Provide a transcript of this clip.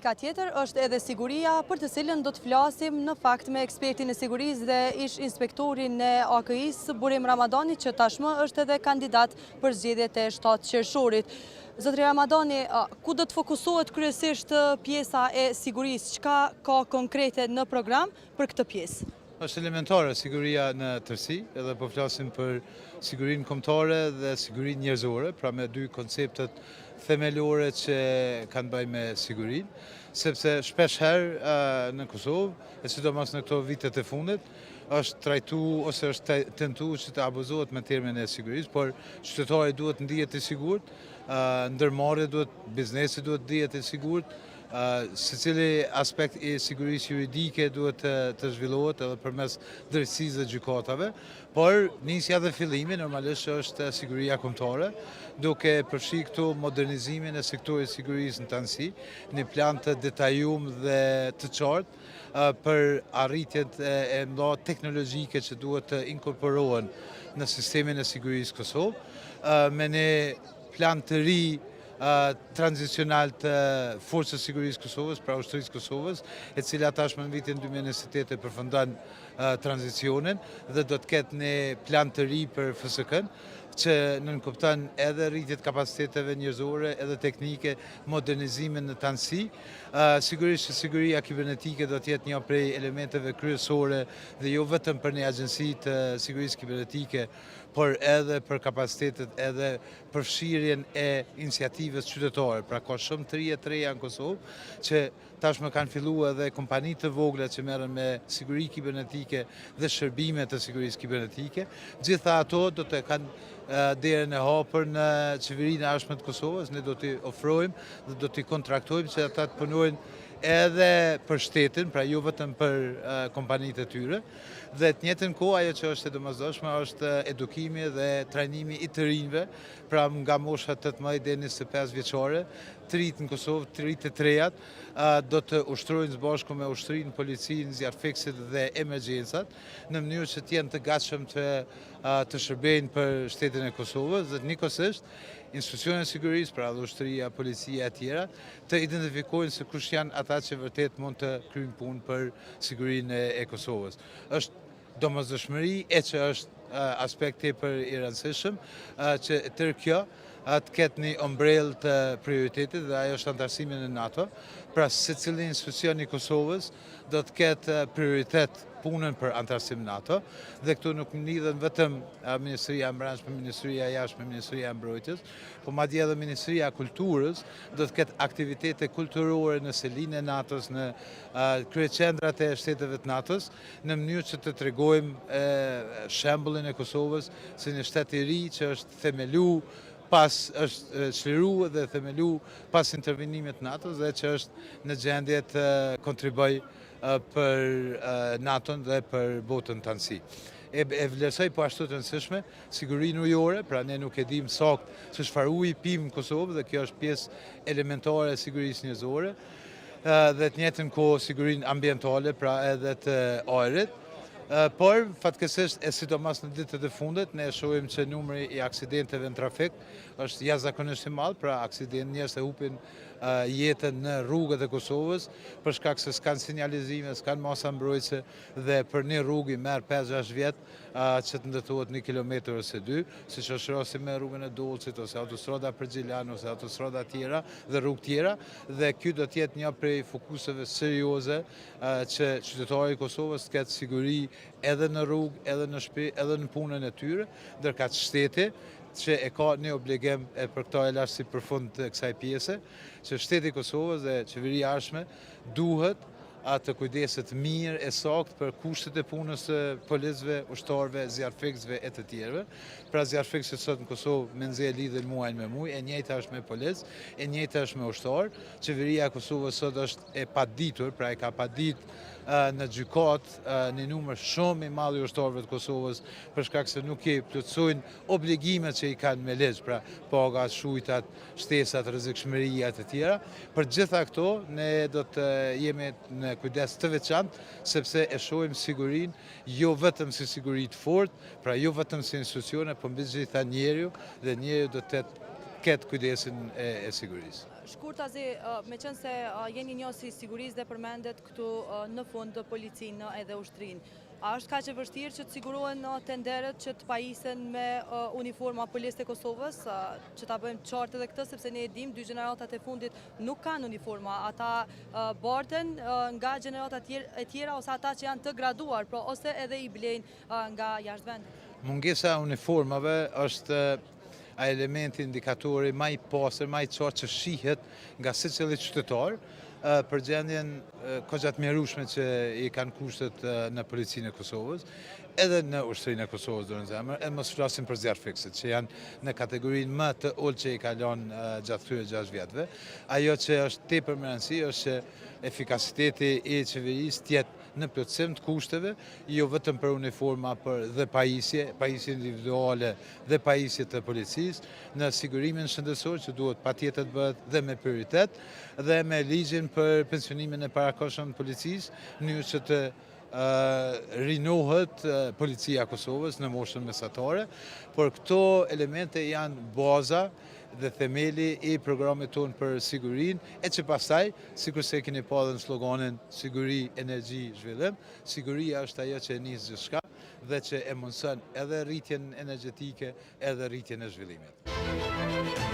Pika tjetër është edhe siguria për të cilën do të flasim në fakt me ekspertin e sigurisë dhe ish inspektorin e AKI-së Burim Ramadani që tashmë është edhe kandidat për zgjedhjet e 7 qershorit. Zotri Ramadani, ku do të fokusohet kryesisht pjesa e sigurisë? Çka ka konkrete në program për këtë pjesë? Është elementare siguria në tërësi, edhe po flasim për sigurinë kombëtare dhe sigurinë njerëzore, pra me dy konceptet themelore që kanë bëjë me sigurinë, sepse shpesh herë në Kosovë, e sidomos në këto vitet e fundit, është trajtu ose është tentu që të abuzohet me termin e sigurisë, por qytetari duhet ndihet i sigurt, ndërmarrje duhet, biznesi duhet ndihet i sigurt, secili aspekt i sigurisë juridike duhet të zhvillohet edhe përmes drejtësisë dhe gjykatave, por nisja dhe fillimi normalisht është siguria kombëtare, duke përfshi këtu modernizimin e sektorit sigurisë në tanësi, një plan të detajum dhe të qartë për arritjet e mëdha teknologjike që duhet të inkorporohen në sistemin e sigurisë Kosovë, me një plan të ri tranzicional të Forcës Sigurisë Kosovës, pra Ushtrisë Kosovës, e cila tashmë në vitin 2028 e përfundon tranzicionin dhe do të ketë një plan të ri për FSK-n, që nënkupton edhe rritjet kapaciteteve njerëzore, edhe teknike, modernizimin në tanësi. Sigurisht që siguria kibernetike do të jetë një prej elementeve kryesore dhe jo vetëm për një agjenci të sigurisë kibernetike, por edhe për kapacitetet edhe përfshirjen e iniciativës qytetare. Pra ka shumë të rije të reja në Kosovë që tashmë kanë fillu edhe kompani të vogla që merren me siguri kibernetike dhe shërbime të sigurisë kibernetike. Gjitha ato do të kanë derën e hapur në qeverinë e ardhshme të Kosovës, ne do t'i ofrojmë dhe do t'i kontraktojmë që ata të punojnë edhe për shtetin, pra jo vetëm për kompanitë e tyre. Dhe të njëjtën kohë ajo që është e domosdoshme është edukimi dhe trajnimi i të rinjve, pra nga mosha 18 deri 25 vjeçare, të rinjtë në Kosovë, të rinjtë e të rejat, do të ushtrojnë së bashku me ushtrinë, policinë, zjarrfikësit dhe emergjencat, në mënyrë që të jenë të gatshëm të të shërbejnë për shtetin e Kosovës dhe njëkohësisht institucionet e sigurisë, pra dhe ushtria, policia e tjera, të identifikojnë se kush janë ata që vërtet mund të kryejnë punë për sigurinë e Kosovës. Është domosdoshmëri e që është aspekt tepër i rëndësishëm që tërë kjo të ketë një ombrellë të prioritetit dhe ajo është anëtarësimi në NATO. Pra secili institucion i Kosovës do të ketë prioritet punën për anëtarësim NATO dhe këtu nuk lidhen vetëm Ministria e Brendshme, Ministria e Jashtme, Ministria e Mbrojtjes, po madje edhe Ministria e Kulturës do të ketë aktivitete kulturore në selinë e NATO-s, në kryeqendrat e shteteve të NATO-s, në mënyrë që të tregojmë shembullin e Kosovës si një shtet i ri që është themelu pas është çliru dhe themelu pas intervenimit të NATO-s dhe që është në gjendje të kontriboj për NATO-n dhe për botën tanësi. E vlerësoj po ashtu të rëndësishme sigurinë ujore, pra ne nuk e dim sakt se çfarë uji pim në Kosovë dhe kjo është pjesë elementare e sigurisë njerëzore dhe të njëjtën kohë sigurinë ambientale, pra edhe të ajrit. Por, fatkeqësisht, e sidomos në ditët e fundit, ne shohim që numri i aksidenteve në trafik është jashtëzakonisht i madh, pra aksident njerëz e hupin jetën në rrugët e Kosovës, për shkak se s'kanë sinjalizime, s'kanë masa mbrojtëse dhe për një rrugë i merr 5-6 vjet që të ndërtohet një kilometër ose dy, siç është rasti me rrugën e Dollcit ose autostrada për Gjilan ose autostrada tjera dhe rrugë tjera dhe ky do të jetë një prej fokuseve serioze që qytetari i Kosovës të ketë siguri edhe në rrugë, edhe në shtëpi, edhe në punën e tyre, ndërkaq shteti që e ka një obligim e për këto e lash si përfund të kësaj pjese, që shteti i Kosovës dhe qeveria e ardhshme duhet të kujdeset mirë e sakt për kushtet e punës së policëve, ushtarëve, zjarrfikësve e të tjerëve. Pra zjarrfikësit sot në Kosovë me nxe lidhen muajin me muaj, e njëjta është me policë, e njëjta është me ushtarë. Qeveria e Kosovës sot është e paditur, pra e ka padit në gjykatë një numër shumë i madh i ushtarëve të Kosovës për shkak se nuk i plotësojnë obligimet që i kanë me ligj, pra pagat, shujtat, shtesat, rrezikshmëria e të tjera. Për gjitha këto ne do të jemi në kujdes të veçantë sepse e shohim sigurinë jo vetëm si siguri të fortë, pra jo vetëm si institucione, por mbi të gjitha njeriu dhe njeriu do të ketë kujdesin e, e sigurisë. Shkurtazi, meqenëse jeni njohës i sigurisë dhe përmendet këtu në fund policinë edhe ushtrinë. A është kaq e vështirë që të sigurohen tenderët që të pajisen me uniforma policët e Kosovës, që ta bëjmë qartë edhe këtë, sepse ne e dimë, dy gjeneratat e fundit nuk kanë uniforma, ata barten nga gjeneratat e tjera ose ata që janë të graduar, pra ose edhe i blejnë nga jashtë vendit. Mungesa e uniformave është ai elementi indikatori ma i pastër, ma i qartë që shihet nga secili qytetar për gjendjen kogja të mjerushme që i kanë kushtet në policinë e Kosovës, edhe në ushtrinë e Kosovës dorën n'zemër, edhe mos flasim për zjarrfikësit që janë në kategorinë më të ulët që i ka lënë gjatë këtyre 6 vjetëve. Ajo që është tepër me rëndësi është që efikasiteti i qeverisë të jetë në plotësim të kushteve, jo vetëm për uniforma për dhe pajisje, pajisje individuale dhe pajisje të policisë, në sigurimin shëndetësor që duhet patjetër të bëhet dhe me prioritet, dhe me ligjin për pensionimin e parakohshëm të policisë, në mënyrë që të rinohet policia e Kosovës në moshën mesatare, por këto elemente janë baza dhe themeli i programit tonë për sigurinë, e që pastaj, sikurse e keni pa dhe në sloganin siguri, energji, zhvillim, siguria është ajo që e nis gjithçka dhe që e mundëson edhe rritjen energjetike edhe rritjen e zhvillimit.